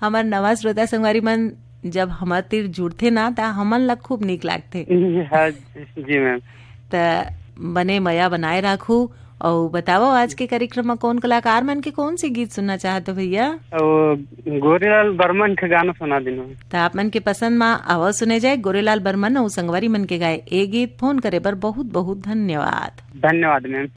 हमर नवा श्रोता संगवारी मन जब हमर तीर जुड़थे ना, त हमन ला खूब नीक लागथे। हाँ जी मैम। त बने मया बनाए राखू। अउ बतावव, आज के कार्यक्रम म कौन कलाकार मन के कौन से गीत सुनना चाहत हो भैया? वो गोरेलाल बर्मन के गाना सुना देना। त आप मन के पसंद म आवा सुने जाए गोरेलाल बर्मन अउ संगवारी मन के गाए ए गीत। फोन करे बर बहुत बहुत धन्यवाद। धन्यवाद मैम।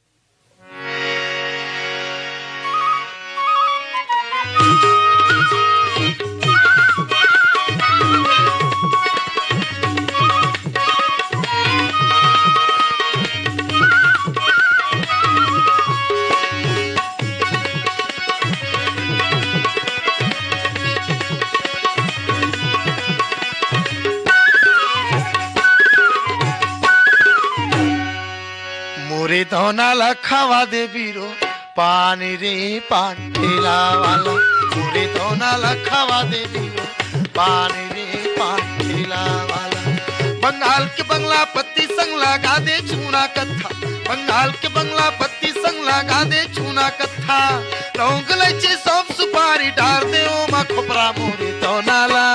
मोरे धौना ला खवा दे बीरो, पान रे पान ठेला वाला। मोरे धौना ला खवा दे बीरो, पान रे पान ठेला वाला। बंगाल के बंगला पत्ती संग लगा दे छूना कत्था। बंगाल के बंगला पत्ती संग लगा दे छूना कत्था। लौंग, इलायची, सौंफ, सुपारी डार दे ओमा खोपरा मोरे धौना ला।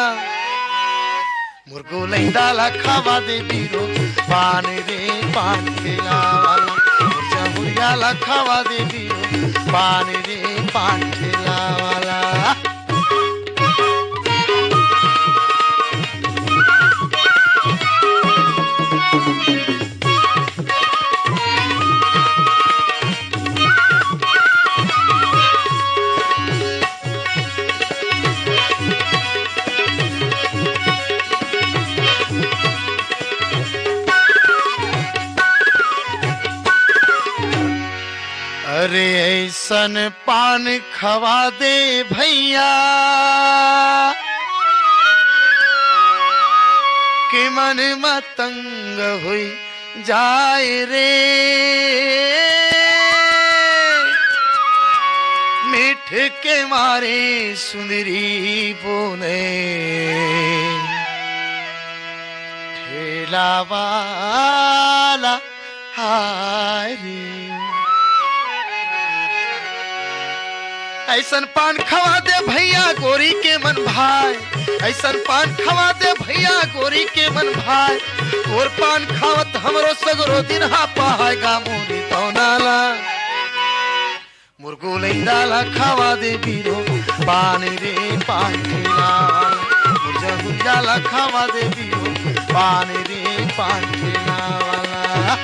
मोर गोलैंदा ला खवा दे बीरो, पान रे पान ठेला वाला। मोर जमुरिया ला खवा दे बीरो, पान रे पान ठेला वाला। अरे ऐसन पान खवा दे भैया, कि मन मतंग हुई जाए रे। मीठ के मारे सुंदरी बोले, ठेला वाला हाय रे। ऐसन पान खवा दे भैया गोरी के मन भाए, ऐसन पान खवा दे भैया गोरी के मन भाए। तोर पान खावत हमरो सगरो दिन हा पहाय गा मोरी तौनाला। मुरगो लैंदा ला खवा दे बीरो, पान रे पान ठेला वाला। मुरझा हुरझा ला खवा दे बीरो, पान रे पान ठेला वाला।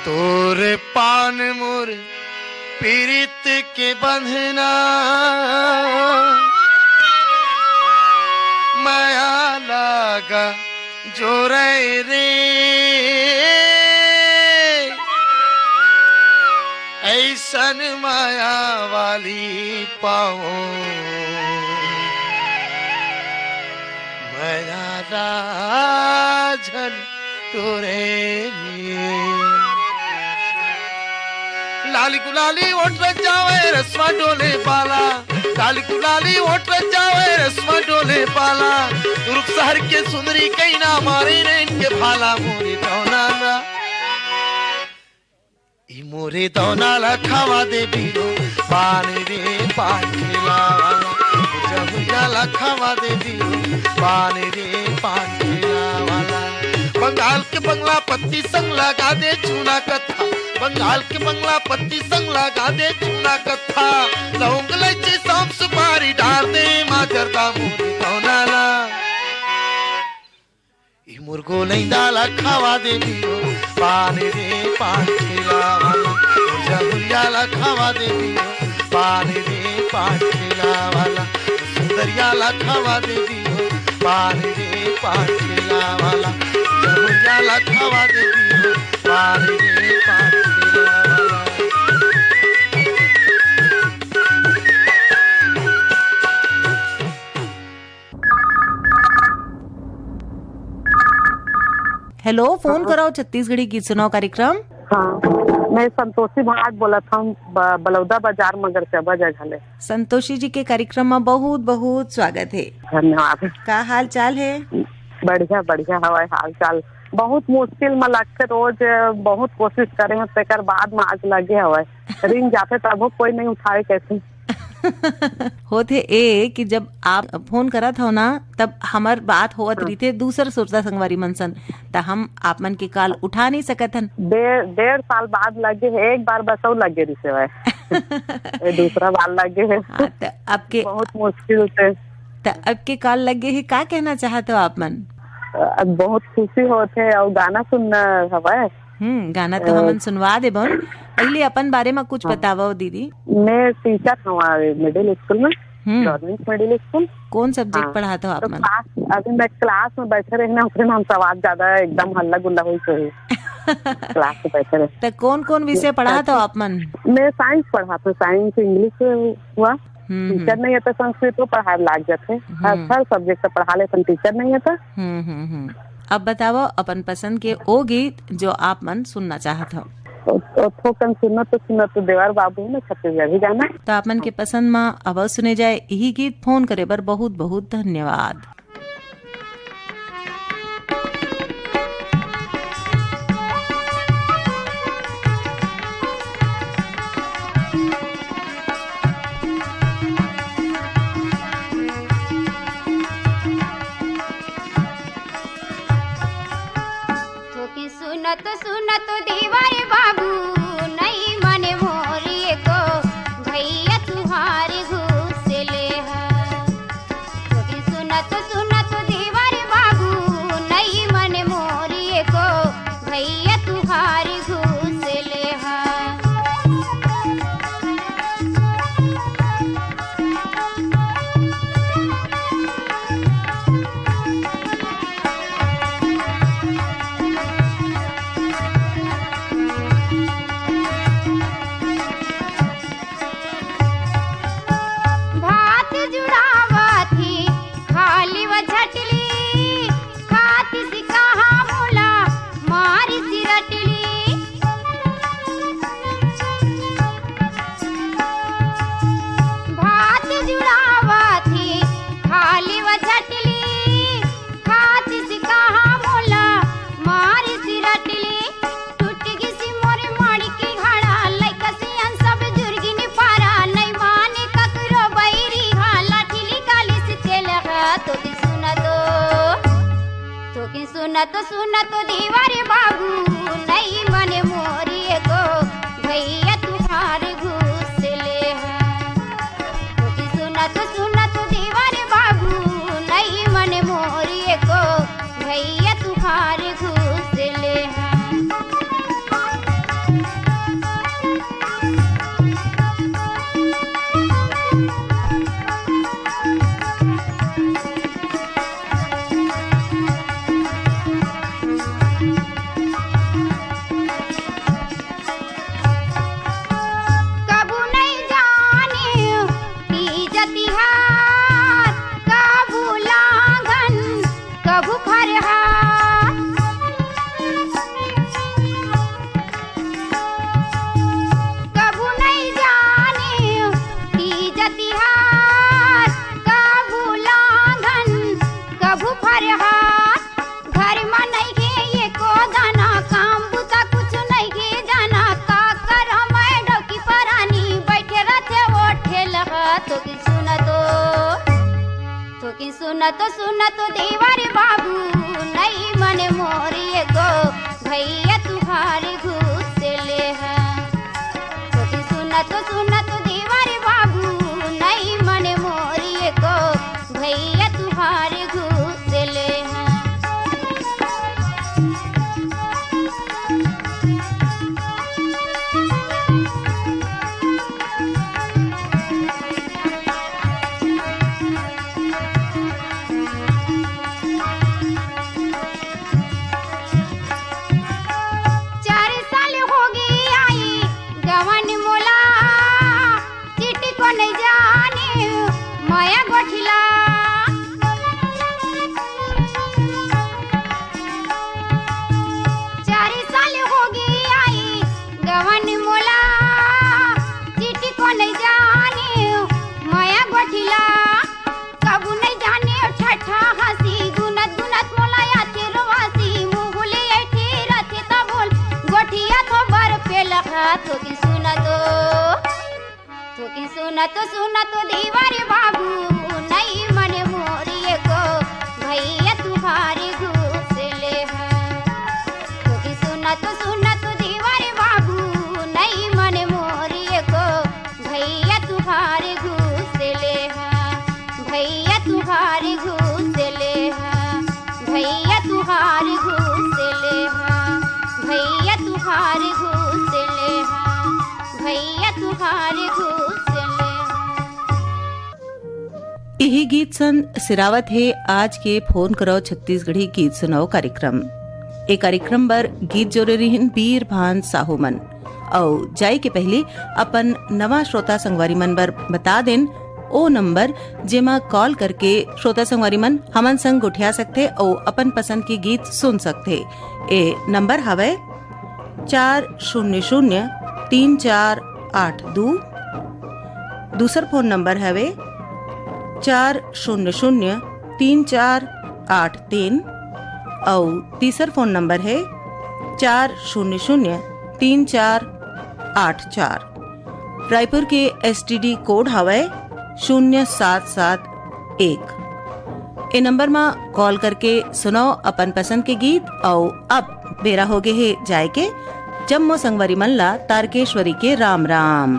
तोर पान मोर पीरित के बंधना, माया लागा जोरे रे। ऐसन माया वाली पाओ, माया राजन तोरे। लाली गुलाली ओट रच जावे, रसवा डोले पाला। लाली गुलाली ओट रच जावे, रसवा डोले पाला। दुर्ग शहर के सुंदरी कैना मारे रे इनके भाला। मोरे दौनाला, ई मोरे दौनाला खवा दे बीरो, पान रे पान ठेला वाला। जहुयाला खवा दे बीरो, पान रे पान ठेला वाला। बंगाल के बंगला पत्ती संग लगा दे चूना कत्था, बंगाल के बंगला पत्ती संग लगा दे चूना कत्था। लौंग इलायची सौंफ सुपारी डार दे माँ जरदा। मोरे दौनाला, ई मुर्गो लैंदा ला खवा दे बीरो, पान रे पान ठेला वाला। मुरझा हुरझा ला खवा दे बीरो, पान रे पान ठेला वाला। सुंदरिया ला खवा दे बीरो, पान रे पान ठेला वाला। जहुरिया ला खवा दे बीरो, पान रे पान ठेला वाला। हेलो, फोन हाँ। कराओ छत्तीसगढ़ी गीत सुनाओ कार्यक्रम। हाँ, मैं संतोषी भाट बोलत हूँ, ब-, बलौदा बाजार मगर चबा जगह ले। संतोषी जी के कार्यक्रम में बहुत बहुत स्वागत है। धन्यवाद। का हाल चाल है? बढ़िया, बढ़िया हवाए हाल चाल। बहुत मुश्किल में लगथे रोज, बहुत कोशिश करे हूँ, तेकर बाद में आज लगे हवाए। रिंग जाथे तभो कोई नहीं उठावे कैसे? होथे ए कि जब आप फोन करत हो ना, तब हमर बात होवत हाँ। रहिथे दूसर श्रोता संगवारी मन सन, त हम आप मन के कॉल उठा नहीं सकत हन। डेढ़, डेढ़ साल बाद लगे है, एक बार बस और लगे रिसे है। ये दूसरा बार लगे है। हाँ, त आपके बहुत मुश्किल से। त आपके कॉल लगे है, का कहना चाहत हो आप मन? अब बहुत खुशी होत है और गाना सुनना हवा। हम्म, गाना तो अ, हमन सुनवा देबन। पहले अपन बारे में कुछ हाँ। बतावो दीदी। मैं टीचर हूँ मिडिल स्कूल में, हम्म। Government middle school. कौन सब्जेक्ट हाँ। पढ़ाते हो आप तो मन? क्लास, अभी मैं क्लास में बैठे रहे ना, ओकरे में हमसे आवाज ज्यादा एकदम हल्ला गुल्ला हुई तो है। क्लास में बैठे रहे। तो कौन कौन विषय पढ़ाते हो आप मन? मैं साइंस पढ़ाते हूँ, साइंस इंग्लिश हुआ। हम्म, टीचर हम्म। नहीं है तो संस्कृत तो पढ़ाए लाग जाते। हर, हम्म। हर सब्जेक्ट का पढ़ा लेते, टीचर नहीं है तो। हम्म, हम्म, हम्म। अब बताओ अपन पसंद के ओ गीत जो आप मन सुनना चाहत हो। और, और थोकन सुनत तो सुनत तो देवर बाबू है ना छत्तीसगढ़ी गाना। तो आप मन के पसंद मा अब सुने जाए यही गीत। फोन करे बर बहुत बहुत धन्यवाद। थोकिन सुनत सुनत देवर बाबू, नई मन मोर एको भैया तुहार घुस ले हा। थोकिन सुनत सुनत देवर बाबू, नई मन मोर एको भैया तुहार घुस ले हा। भात जुड़ावत ही खाली व झटली, खातिस कहाँ मोला मारिस रटली। भात जुड़ावत ही खाली व झटली, खातिस कहाँ मोला मारिस रटली। टूट गिस मोर मड़की घड़ा, लइका सियान सब जुरगिन पारा, नइ माने ककरो बैरी हा, लाठी निकालिस तेल हा। थोकिन सुनत, थोकिन सुनत सुनत देवर बाबू, नई मन मोर एको भैया तुहार घुस ले हा। थोकिन सुनत सुनत देवर बाबू, नई मन मोर एको भैया तुहार घुस ले हा। कभू नइ जाने तीज तिहार, कभू लांघन, कभू फरहार। कभू नइ जाने तीज तिहार, कभू लांघन, कभू फरहार। घर म नइगे एको दाना, काम बुता कुछु नइगे जाना। का करँव मैं डौकी परानी, बइठे रथे ओ ठेलहा। थोकिन सुनत, थोकिन सुनत सुनत देवर बाबू, नई मन मोर एको भैया तुहार घुस ले हा। थोकिन सुनत सुनत देवर बाबू, नई मन मोर एको भैया तुहार घुस ले हा। चार साल होगे आई गवन मोला, चिटिको नइ जाने मया गोठिला। चार साल होगे आई गवन मोला, चिटिको नइ जाने मया गोठिला। कभू नइ जाने ठठा हँसी, गुनत गुनत मोला आथे रोवासी, मुँह ले ऐठे रथे तभो ले गोठिया थो बर पेलहा। थोकिन सुनत, थोकिन सुनत सुनत देवर बाबू, नई मन मोर एको भैया तुहार घुस ले हा। थोकिन सुनत सुनत देवर बाबू, नई मन मोर एको भैया तुहार घुस ले हा। भैया तुहार घुस ले हा। भैया तुहार घुस ले हा। भैया तुहार घुस ले हा। भैया तुहार घुस ले हा। इही गीत सन सिरावत हे आज के फोन करव छत्तीसगढ़ी गीत सुनाव कार्यक्रम। ए कार्यक्रम बर गीत जोरे रिहिन बीर भान साहू मन। अउ जाए के पहली अपन नवा श्रोता संगवारी मन बर बता देन, ओ नंबर जेमा कॉल करके श्रोता संगवारी मन हमन संग गोठिया सकथे अउ अपन पसंद के गीत सुन सकथे। ए नंबर हवय चार शून्य शून्य तीन चार आठ दू। दूसर फोन नंबर हवे चार शून्य शून्य तीन चार आठ तीन। अउ तीसर फोन नंबर है चार शून्य शून्य तीन चार आठ चार। रायपुर के एसटीडी कोड हवय शून्य सात सात एक। ए नंबर म कॉल करके सुनाओ अपन पसंद के गीत। अउ अब बेरा हो गे हे जाए के। जम्मो संगवारी मन ला तारकेश्वरी के राम राम।